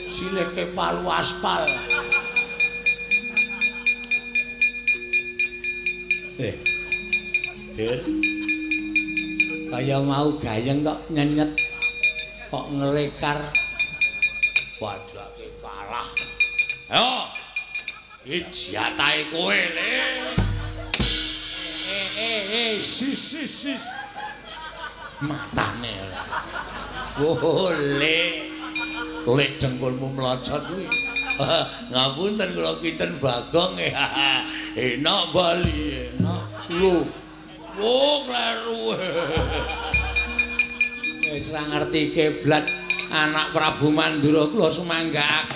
Sileke palu aspal. Dur. Kaya mau gayeng kok nyenyet. Kok ngrekar. Padake kalah. Ayo. Iki jatahe kowe, Le. Sis sis sis. Matane ora. Oh, Le. Lek dengkulmu mlocot kuwi. Ngapunten kula kinten Bagong. Enak bali, enak. Lho. Oh, kleru. Wis ora ngerti kiblat anak Prabu Mandura kula sumanggaaken.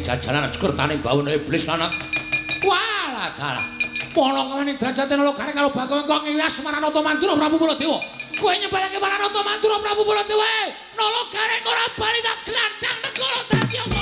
Jajanan kertane bawana iblis anak. Walah dalah. Polo kawaning derajate nala gareng karo Bagong kok ngiwas Maranata Mandura Prabu Baladewa. Kowe nyebelake Maranata Mandura Prabu Baladewa. Nala gareng ora bali tak glandang negara dadi apa?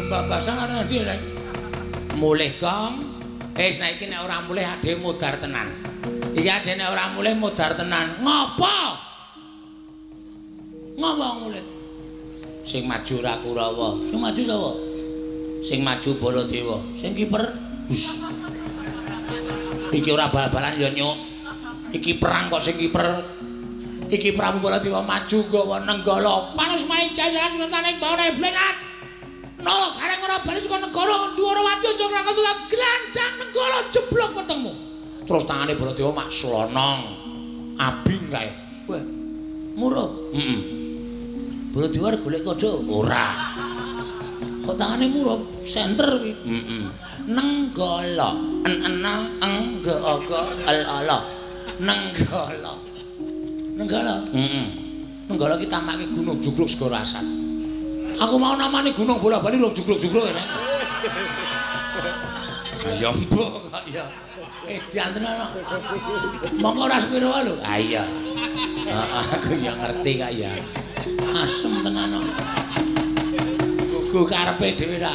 Babasan arep ndi, Reng? Mulih, Kong. Wis nek iki nek ora mulih adhe modar tenan. Iki adhe nek ora mulih modar tenan. Ngopo? Ngopo mulih? Sing maju ora Kurawa. Sing maju sapa? Sing maju Baladewa. Sing kiper. Hus. Iki ora bal-balan ya, Nyuk. Iki perang kok sing kiper. Iki Prabu Baladewa maju nggawa Nenggala. Panus maing jajaran sultane bawana iblis. Nala gareng ora bali saka negara Ndwarawati aja ngrakon glandang Nenggala jeblok wetengmu. Terus tangane Baladewa mak slonong. Abing kae. Wah. Murup. Heeh. Baladewa arep golek kodho? Ora. Kok tangane murup? Senter kuwi. Heeh. Nenggala. En-ena eng g o g l a l. Nenggala. Nenggala. Heeh. Nenggala ki tamake gunung jugruk segara asat. Aku mau namani gunung bola bali rong jugruk-jugruk kene. Ya mbok kok ya. Dianten ana. Monggo ora sepiro lho. Ha iya. Aku ya ngerti kok ya. Asem tenan kok. Gugu karepe dhewe ra.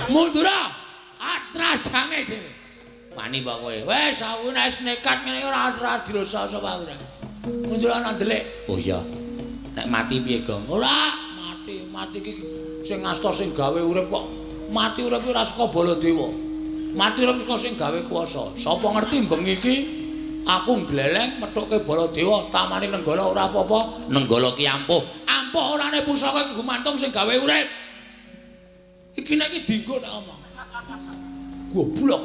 Mundura. Atrajange dhewe. Wani apa kowe? Wis aku nek nekat ngene ora ora dirasa sapa aku. Mundura ana ndelik. Oh iya. Nek mati piye, Gong? Ora. Mati iki sing ngasta sing gawe urip kok mati urip ora saka Baladewa. Mati urip saka sing gawe kuwasa. Sapa ngerti bengi iki aku ngleleng methuke Baladewa tamane Nenggala ora apa-apa. Nenggala ki ampuh. Ampuh orane pusaka iki gumantung sing gawe urip. Iki nek iki dinggo nek omong. Goblok.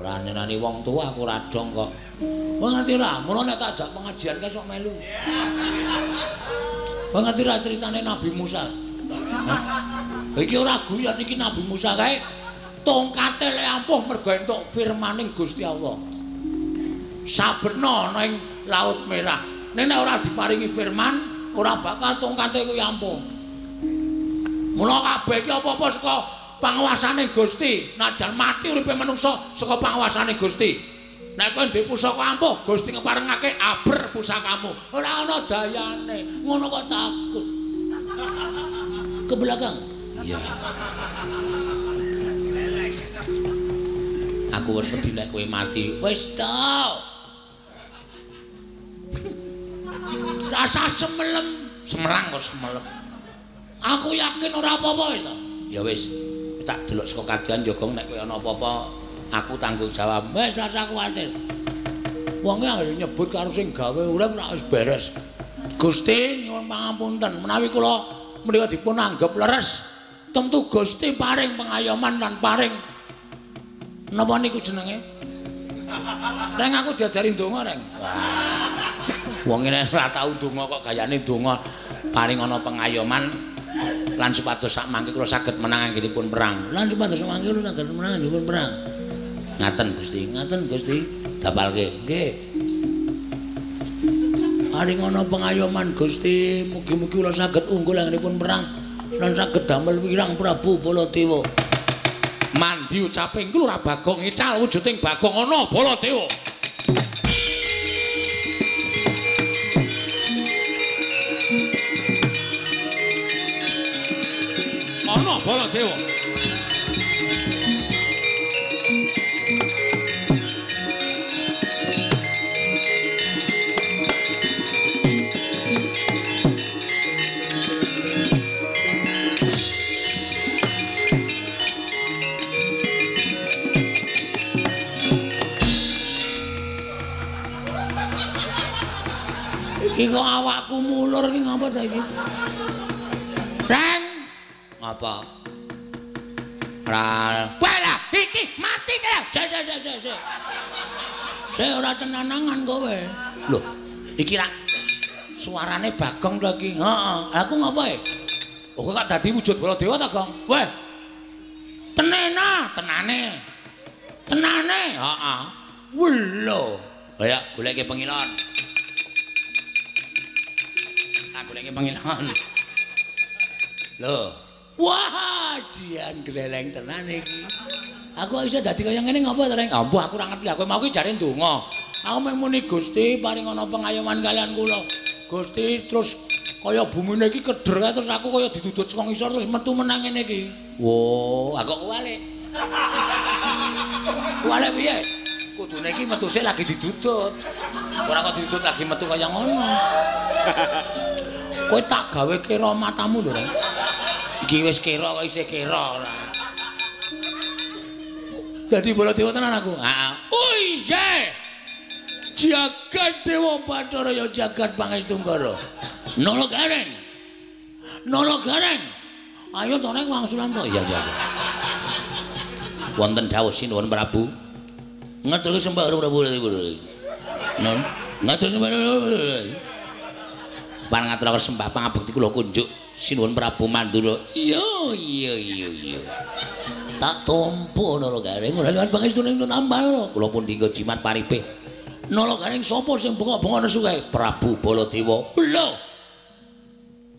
Ora nenani wong tuwa aku ora dong kok. Wong ngerti ora? Mula nek tak ajak pengajian kae sok melu. Wong ngerti ra critane Nabi Musa. Iki ora guyon iki Nabi Musa kae tongkate le ampuh mergo entuk firmaning Gusti Allah. Saberna ana ing Laut Merah. Nek ora diparingi firman, ora bakal tongkate kuwi ampuh. Mula kabeh iki apa-apa saka panguwasane Gusti. Najan mati uripe manungsa saka panguwasane Gusti. Nek kowe ndek pusaka ampuh, Gusti ngeparengake aber pusakamu. Ora ana dayane. Ngono kok takut. Ke belakang. Iya. Aku wedi nek kowe mati. Wis to. Rasa semelem, semelang kok semelem. Aku yakin ora apa-apa wis to. Ya wis, tak delok saka kajian ya Gong nek kowe ana apa-apa aku tanggung jawab. Wis rasa kuwatir. Wonge anggere nyebut karo sing gawe urip nek wis beres. Gusti nyuwun pangapunten menawi kula menika dipun anggep leres, tentu Gusti paring pengayoman lan paring napa niku jenenge? Reng aku diajari ndonga, Reng. Wong ngene ora tau ndonga kok gayane ndonga paring ana pengayoman Lan supados sak mangke kula saged menang anggenipun perang. Lan supados sak mangke kula saged menang anggenipun perang. Ngaten Gusti, ngaten Gusti. Dapalke. Nggih. Paringana pengayoman Gusti, mugi-mugi kula saged unggul anggenipun perang lan saged damel wirang Prabu Baladewa. Mandi ucaping kula Bagong ical wujuding Bagong ana Baladewa. Ana Baladewa. Iki kok awakku mulur iki ngapa ta iki? Reng. Ngapa? Ora. Walah, iki mati kaya. Se se se se. Se ora cenanangan kowe. Lho, iki rak suarane Bagong to iki. Heeh. Aku ngapa e? Oh, kok dadi wujud Baladewa ta, Gong? Weh. Tenena, tenane. Tenane, heeh. Welo. Ayo goleke pengilon. Goleke pengilon. Lho. Wah, jian gleleng tenan iki. Aku iso dadi kaya ngene ngapa to, Reng? Ambuh aku ora ngerti. Aku mau ki jare ndonga. Aku mung muni Gusti paringana pengayoman kalian kula. Gusti terus kaya bumine iki keder kae terus aku kaya didudut saka ngisor terus metu menang ngene iki. Wo, aku kok kuwalik. Kuwalik piye? Kudune iki metu sik lagi didudut. Ora kok didudut lagi metu kaya ngono. Kowe tak gawe kira matamu lho, Reng. Iki wis kira kok isih kira ora. Dadi Baladewa tenan aku. Heeh. Oh iya. Jagat Dewa Bathara ya jagat Pangestu-Nggara. Nala Gareng. Nala Gareng. Ayo to Reng wangsulan to. Iya, iya, iya. Wonten dawuh sinuwun Prabu. Ngeturke sembah Prabu. Non, ngatur sembah. Parang ngaturaken sembah pangabekti kula kunjuk sinuwun Prabu Mandura. Iya, iya, iya, iya. Tak tampa Nala Gareng ora liwat pangestune nambah lho. Kula pun dinggo jimat paripe. Nala Gareng sapa sing bengok-bengok nesu kae? Prabu Baladewa. Lho.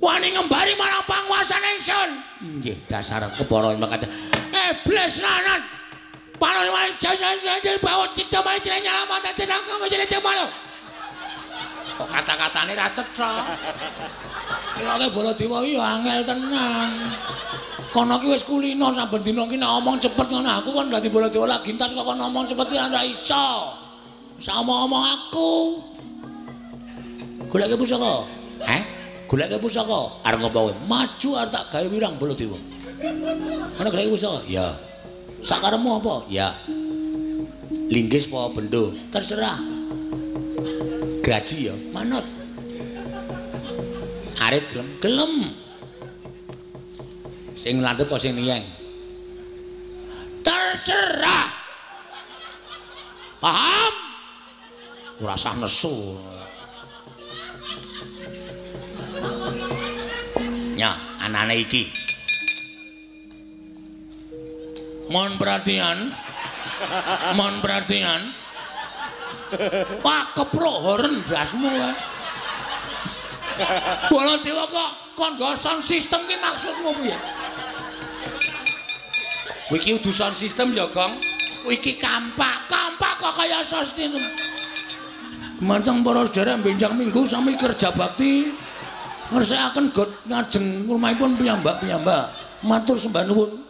Wani ngembari marang panguwasan ingsun. Nggih, dasar kebara mekaten. Iblis lanang. Panon wani jajan bawa cipta mari nyala mata jeneng kamu jeneng malu. Kok kata-katane ra cetha. Ilake Baladewa iki ya angel tenan. Kono ki wis kulino saben dina ki nek omong cepet ngono aku kon dadi Baladewa lagi entas kok kon omong cepet ki ora iso. Sama omong aku. Goleke pusaka. Heh? Goleke pusaka. Arep ngopo kowe? Maju arep tak gawe wirang Baladewa. Ana goleke pusaka? Ya. Sakarepmu apa? Ya. Linggis apa bendo? Terserah. Graji ya, manut. Arit gelem, gelem. Sing landhep apa sing niyeng? Terserah. Paham? Ora usah nesu. Nya, anane iki. Mohon perhatian. Mohon perhatian. Wah, keprok horen dasmu kae. Baladewa kok kon nggo sound system ki maksudmu piye? Iki udu sound system ya, Gong. Iki kampak, kampak kok kaya sound system. Manteng para sedherek benjang minggu sami kerja bakti ngresikaken got ngajeng rumahipun piyambak-piyambak. Matur sembah nuwun.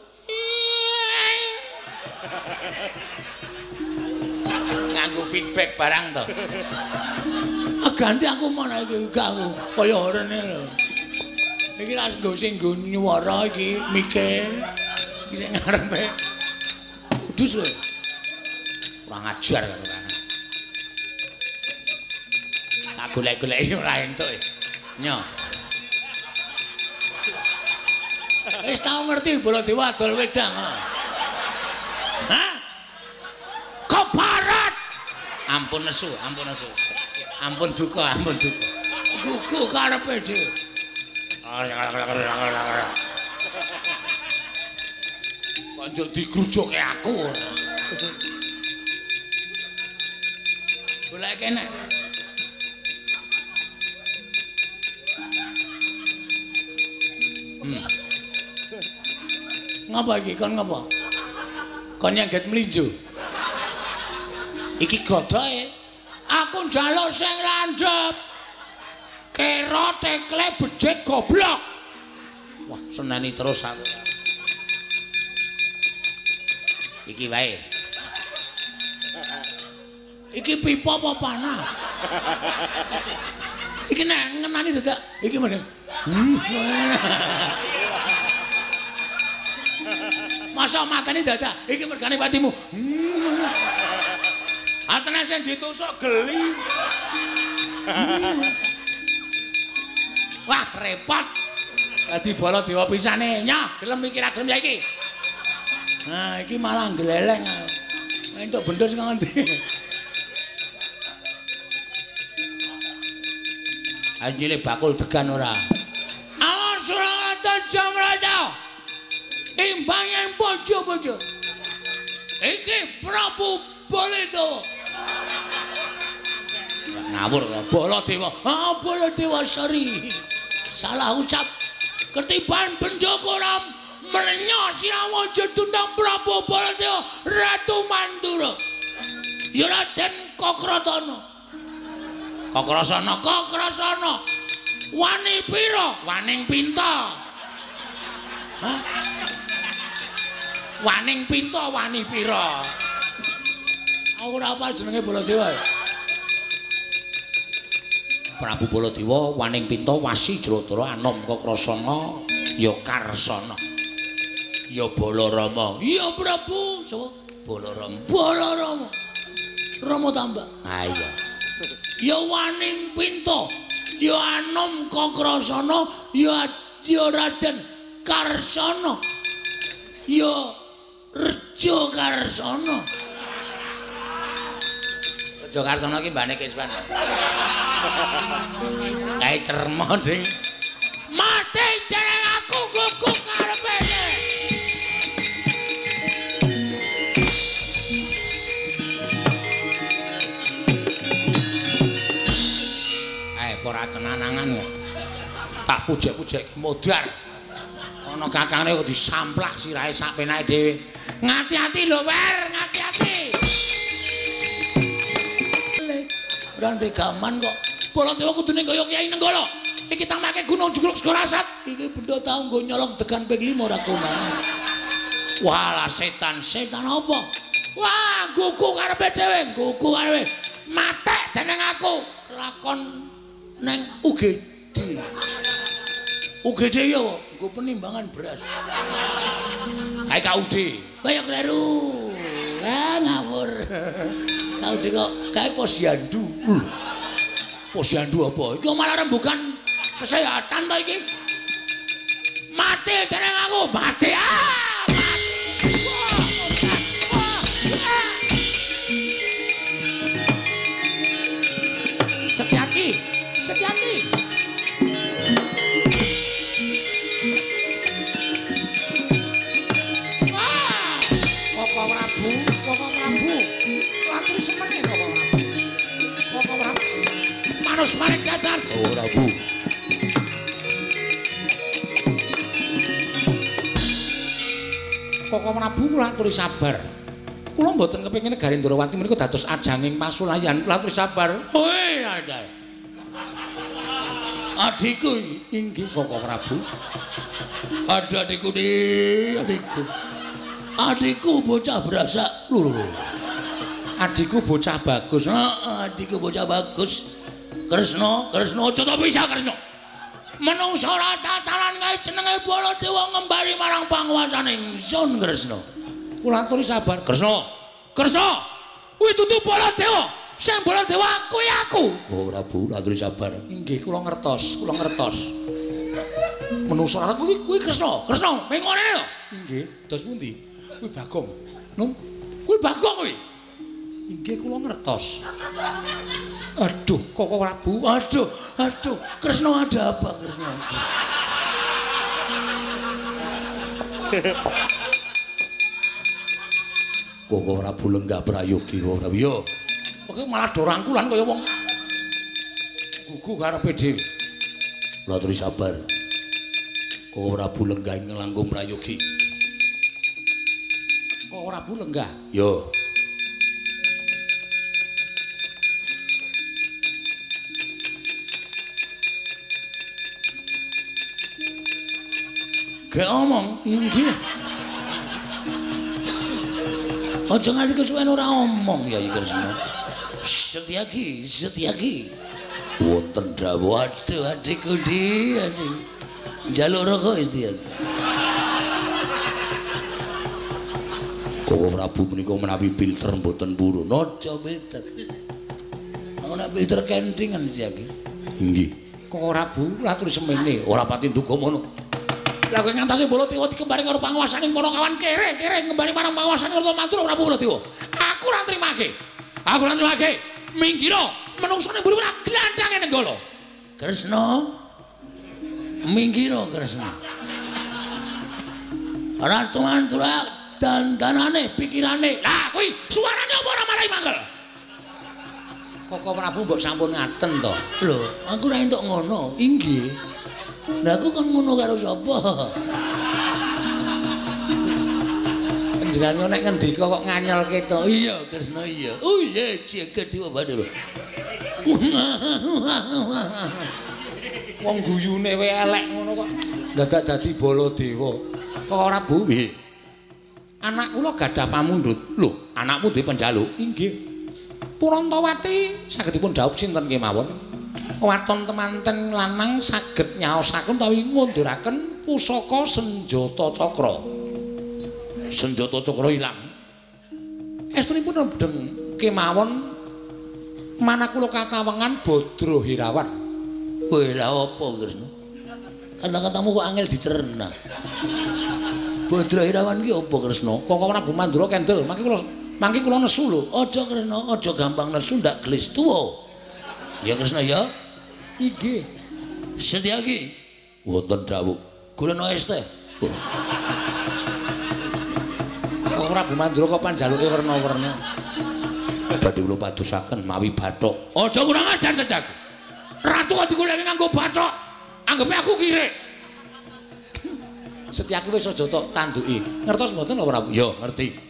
Nganggo feedback barang to. Ah ganti aku mana iki gak aku kaya horene lho. Iki ra nggo sing nggo nyuwara iki mike. Iki sing ngarepe. Udus kowe. Kurang ajar karo kan. Tak golek-goleki ora entuk. Nyo. Wis tau ngerti Baladewa adol wedang. Hah? Keparat. Ampun nesu, ampun nesu. Ampun duka, ampun duka. Gugu karepe dhewe. Kok njuk digrujuke aku ora. Golek kene. Ngapa iki kon ngapa? Kon nyangget mlinjo. Iki godhoke. Aku njaluk sing landhep. Kera tekle becik goblok. Wah, seneni terus aku. Iki wae. Iki pipa apa panah? Iki nek ngenani dadak iki mrene. Masa matane dadak iki mergane patimu. Asline sing ditusuk geli. Wah, repot. Dadi Baladewa pisane. Nyah, gelem iki ra gelem ya iki. Nah, iki malah gleleng. Entuk bendho sing ngendi. Anjile bakul degan ora. Awas Surata Jamraja. Imbangan bojo-bojo. Iki Prabu Baladewa. Ngawur Baladewa. Ah, Baladewa sorry. Salah ucap. Ketiban Bendoko ora mlenya sirawa jedundang Prabu Baladewa Ratu Mandura. Ya Raden Kokratana. Kokrasana, Kokrasana. Wani pira? Waning pinta. Hah? Waning pinta, wani pira? Aku ora hafal jenenge Baladewa. Prabu Baladewa waning pinta wasi Jladara anom Kokrasana ya Karsana. Ya Balarama. Ya Prabu, sapa? Balarama. Balarama. Rama tambah. Ha iya. Ya waning pinta, ya anom Kokrasana, ya Raden Karsana, ya Rejo Karsana. Rejo Karsana iki mbane Kiswan. Kae cermo sing mati jeneng aku gugu karepe. Ora cenanangan ya. Tak pujek-pujek modar. Ana kakangne kok disamplak sirahe sak penake dhewe. Ngati-ati lho, Wer, ngati-ati. Ora ndek gaman kok. Baladewa kudune kaya Kyai Nenggala. Iki tamake gunung jugruk Segara Asat. Iki benda tau nggo nyolong degan ping 5 ora konangan. Walah setan, setan apa? Wah, gugu karepe dhewe, gugu karepe. Matek dening aku kelakon neng UGD. UGD ya apa? Nggo penimbangan beras. Kae KUD. Kaya kleru. Wah, ngawur. KUD kok kae posyandu. Posyandu apa? Iki malah rembugan kesehatan ta iki. Mati jeneng aku, mati. Ah, mati. Wah, wah, wah. Setyaki. Setyaki. Wah, Koko Prabu, Koko Prabu. Latri semene Koko Prabu. Koko Prabu. Manus maring jadan. Koko Prabu. Koko Prabu kula aturi sabar. Kula mboten kepengin negari Ndrawati menika dados ajanging pasulayan. Kula aturi sabar. Hoi, ada. Adikku inggih Koko Prabu. Ada adikku di adikku. Adikku bocah berasak. Lho lho. Adikku bocah bagus. Heeh, adikku bocah bagus. Kresna, Kresna aja to bisa Kresna. Menungsa ora tataran kae jenenge Baladewa ngembari marang panguwasane ingsun Kresna. Kula aturi sabar. Kresna. Kresna. Kuwi dudu Baladewa. Sing Baladewa aku ya aku. Oh Prabu, aturi sabar. Inggih, kula ngertos, kula ngertos. Menungsa ora kuwi kuwi Kresna. Kresna, ming ngene lho. Inggih, dos pundi? Kuwi Bagong. Nung, kuwi Bagong kuwi. Inggih, kula ngertos. Aduh, Koko Prabu. Aduh, aduh, Kresna ada apa Kresna? Aduh. Koko Prabu lenggah prayogi kok Prabu. Yo. Kok malah do rangkulan kaya wong gugu karepe dhewe. Kula aturi sabar. Koko Prabu lenggah ing langkung prayogi. Koko Prabu lenggah. Yo. Gak omong, inggih. Aja nganti kesuwen ora omong ya Kresna. Setyaki, Setyaki. Wonten dawuh, aduh adikku di, njaluk rokok Setyaki. Koko Prabu menika menawi filter mboten purun. Aja filter. Aku nek filter kentingan Setyaki. Inggih. Koko Prabu latur semene, ora pati nduga mono. Lah kowe ngantasi Baladewa dikembari karo panguwasaning Panakawan kere-kere ngembari marang panguwasaning Kerta Mandura Prabu Baladewa. Aku ora nrimake. Aku ora nrimake. Minggiro menungso ning mburi ora glandhange Nenggala. Kresna. Minggiro Kresna. Ratu Mandura dandanane pikirane. Lah kuwi suarane apa ora marai mangkel? Koko Prabu mbok sampun ngaten to. Lho, aku ora entuk ngono. Inggih. Lah aku kon ngono karo sapa? Panjenengan nek ngendika kok nganyelke to. Iya, Kresna iya. Oh iya, jagat dewa Bathara. Wong guyune wae elek ngono kok dadak dadi Baladewa. Kok ora Bu? Nggih. Anak kula gadah pamundhut. Lho, anakmu duwe panjaluk? Inggih. Purantawati saged dipun dhaup sinten kemawon? Waton temanten lanang saged nyaosaken utawi ngunduraken pusaka senjata cakra. Senjata cakra ilang. Estunipun rendheng kemawon manah kula katawengan Badra Hirawan. Kowe lha apa Kresna? Kata-katamu kok angel dicerna. Badra Hirawan ki apa Kresna? Koko Prabu Mandura kendel, mangke kula nesu lho. Aja Kresna, aja gampang nesu ndak gelis tuwa. Ya Kresna ya. Inggih. Setyaki. Wonten dawuh. Golekno es teh. Kok Prabu Mandura kok panjaluke werna-werna. Badhe kula padosaken mawi bathok. Aja kurang ajar Setyaki. Ratu kok digoleki nganggo bathok. Anggepe aku kirik. Setyaki wis aja tok tanduki. Ngertos mboten lho Prabu? Ya, ngerti.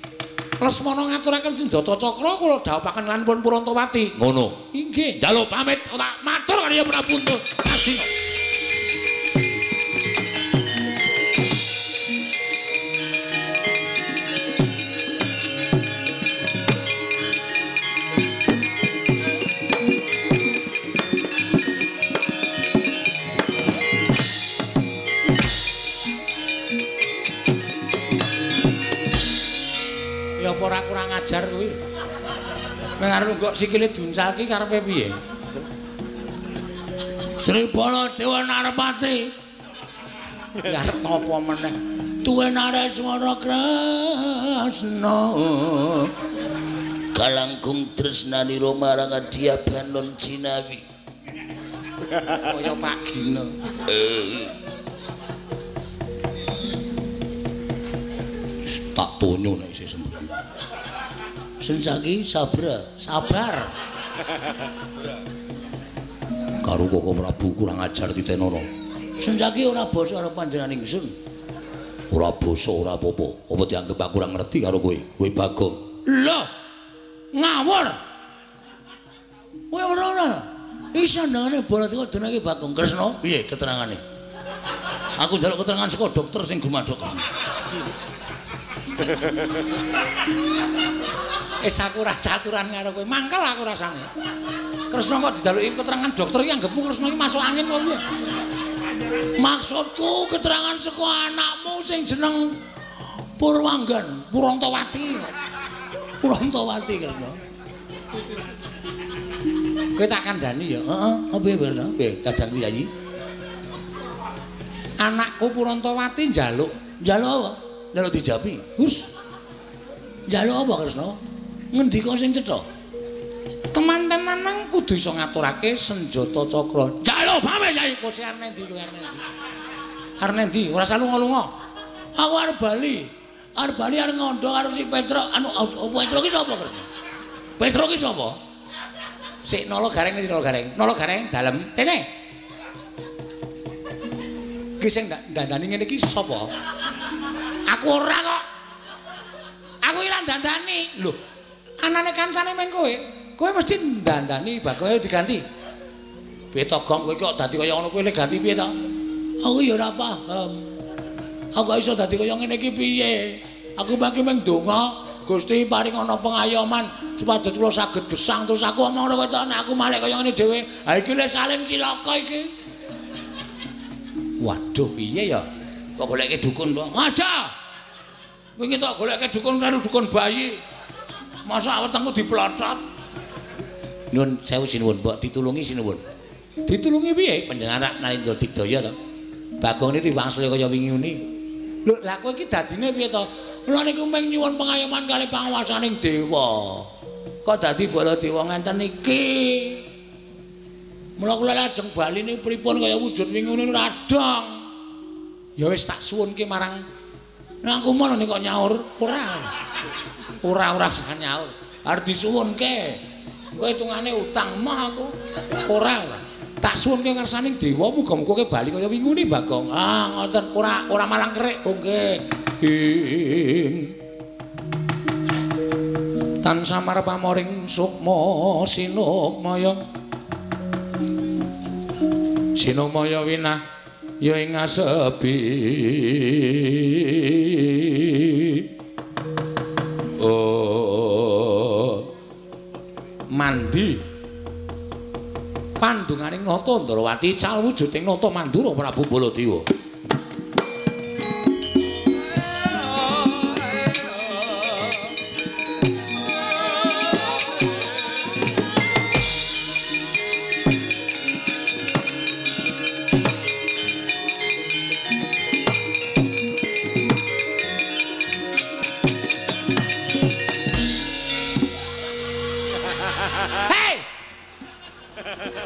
Lesmana ngaturaken senjata cakra kula dhawuhaken lan pun Purantawati. Ngono. Inggih. Njaluk pamit tak matur karo Prabu Astina. Ora kurang ajar kuwi. Nek arep kok sikile diuncalke karepe piye? Sri Baladewa Narpati. Arep apa meneh? Tuwe Nareswara Kresna. Kalangkung tresnanira marang Adya Banon Jinawi. Kaya Pak Gino. Tak tonyo nek isih sembrono. Sensaki sabra, sabar. Karo Koko Prabu kurang ajar titenono. Sensaki ora basa karo panjenengan ingsun. Ora basa ora apa-apa. Apa dianggep aku ora ngerti karo kowe? Kowe Bagong. Lho. Ngawur. Kowe ora ora. Iki sandangane Baladewa jenenge Bagong Kresna. Piye keterangane? Aku njaluk keterangan saka dokter sing gumadhok. Wis aku ora caturan karo kowe, mangkel aku rasane. Kresna kok dijaluki keterangan dokter iki anggepmu Kresna iki masuk angin kok piye? Maksudku keterangan saka anakmu sing jeneng Purwanggan, Purantawati. Purantawati Kresna. Kowe tak kandhani ya. Heeh, apa piye Kresna? Piye kadangku Yayi? Anakku Purantawati njaluk. Njaluk apa? Njaluk dijapi. Hus. Njaluk apa Kresna? Ngendika sing cetha. Teman-temanan kudu iso ngaturake senjata cakra. Njaluk pamit Yai, kose arep endi kowe arep endi? Arep nendi? Ora usah lunga-lunga. Aku arep bali. Arep bali arep ngandha karo si Petruk. Anu Petruk ki sapa, Kresna? Petruk ki sapa? Sik Nala Gareng ngendi Nala Gareng? Nala Gareng dalem kene. Ki sing dandani ngene iki sapa? Aku ora kok. Aku ora dandani. Lho, anane kancane meng kowe. Kowe mesti dandani Bagong diganti. Piye to, Gong? Kowe kok dadi kaya ngono kowe le ganti piye to? Aku ya ora paham. Aku kok iso dadi kaya ngene iki piye? Aku mangke mung ndonga Gusti paring ana pengayoman supados kula saged gesang terus aku omong ngono kowe to nek aku malih kaya ngene dhewe. Ha iki le salim cilaka iki. Waduh piye ya? Kok goleke dukun to? Aja. Wingi tok goleke dukun karo dukun bayi. Masa wetengku diplotot. Nyun sewu sinuwun, mbok ditulungi sinuwun. Ditulungi piye? Panjenengan Narendra Digdaya to. Bagong niki wangsule kaya wingi uni. Lho, lah kowe iki dadine piye to? Kula niku mung nyuwun pengayoman kali panguwasaning dewa. Kok dadi Baladewa ngenten iki? Mula kula lajeng bali niku pripun kaya wujud wingi uni ora dong. Ya wis tak suwunke marang nang kumono nek kok nyaur ora. Ora usah nyaur. Arep disuwunke. Kowe hitungane utang mah aku. Ora. Tak suwunke ngersaning dewa muga-muga kowe bali kaya wingune Bagong. Ah ngoten ora malang kerik. Oh nggih. Tan samar pamoring sukma sinukmaya. Sinukmaya winah ya ing asepi. Oh mandi pandunganing Nata Ndrawati cal wujuding Nata Mandura Prabu Baladewa.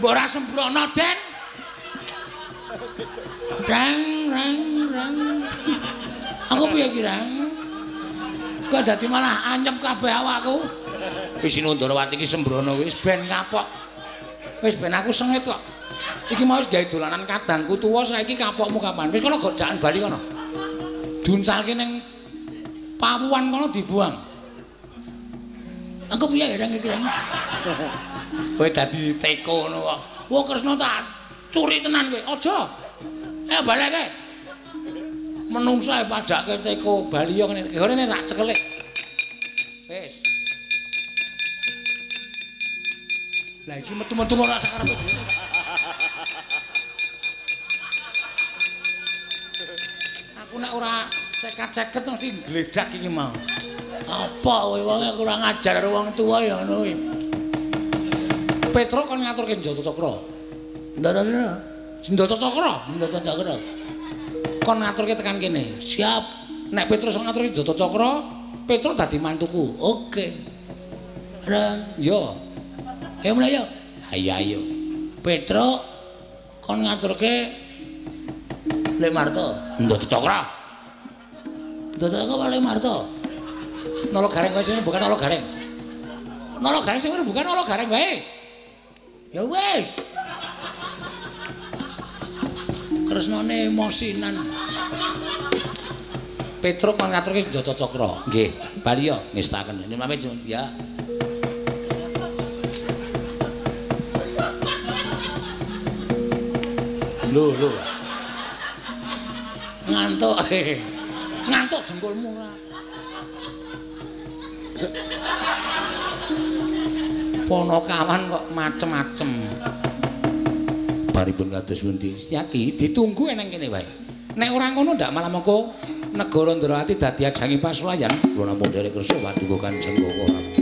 Ora sembrono, Den. Rang rang rang. Aku piye iki, Rang? Kok dadi malah anyep kabeh awakku. Wis Ndrawati iki sembrono wis ben kapok. Wis ben aku sengit kok. Iki mau wis gawe dolanan kadangku tuwa saiki kapokmu kapan? Wis kono gojakan bali kono. Duncalke ning pawuan kono dibuang. Aku piye Rang iki, Rang? Kowe dadi teko ngono kok. Wah Kresna tak curi tenan kowe. Aja. Ayo baleke. Menungsa e padake teko bali yo ngene. Ngene tak cekelik. Wis. Lah iki metu-metu ora sakarepe dhewe. Aku nek ora cekat-ceket mesti gledak iki mau. Apa kowe wonge kurang ajar karo wong tuwa ya ngono kuwi. Petruk kon ngaturke Njata Cakra. Njata Cakra, Njata Cakra. Kon ngaturke tekan kene. Siap. Nek Petruk iso ngaturke Njata Cakra, Petruk dadi mantuku. Oke. Rang, yo. Ayo mulai yo. Ayo ayo. Petruk kon ngaturke Lek Marto. Njata Cakra. Njata Cakra Lek Marto. Nala Gareng wae sing bukan Nala Gareng. Nala Gareng sing bukan Nala Gareng wae. Ya wis. Kresnane emosinan. Petruk kon ngaturke Njata Cakra. Nggih, bali yo ngestaken. Nyuwun pamit ya. Lho lho. Ngantuk. Ngantuk dengkulmu ora. Ponokawan kok macem-macem. Baripun kados pundi? Setyaki ditunggu eneng kene wae. Nek ora ngono ndak malah mengko negara Ndrawati dadi ajangi pasulayan. Kula namung nderek kersa paduka Kanjeng Koko.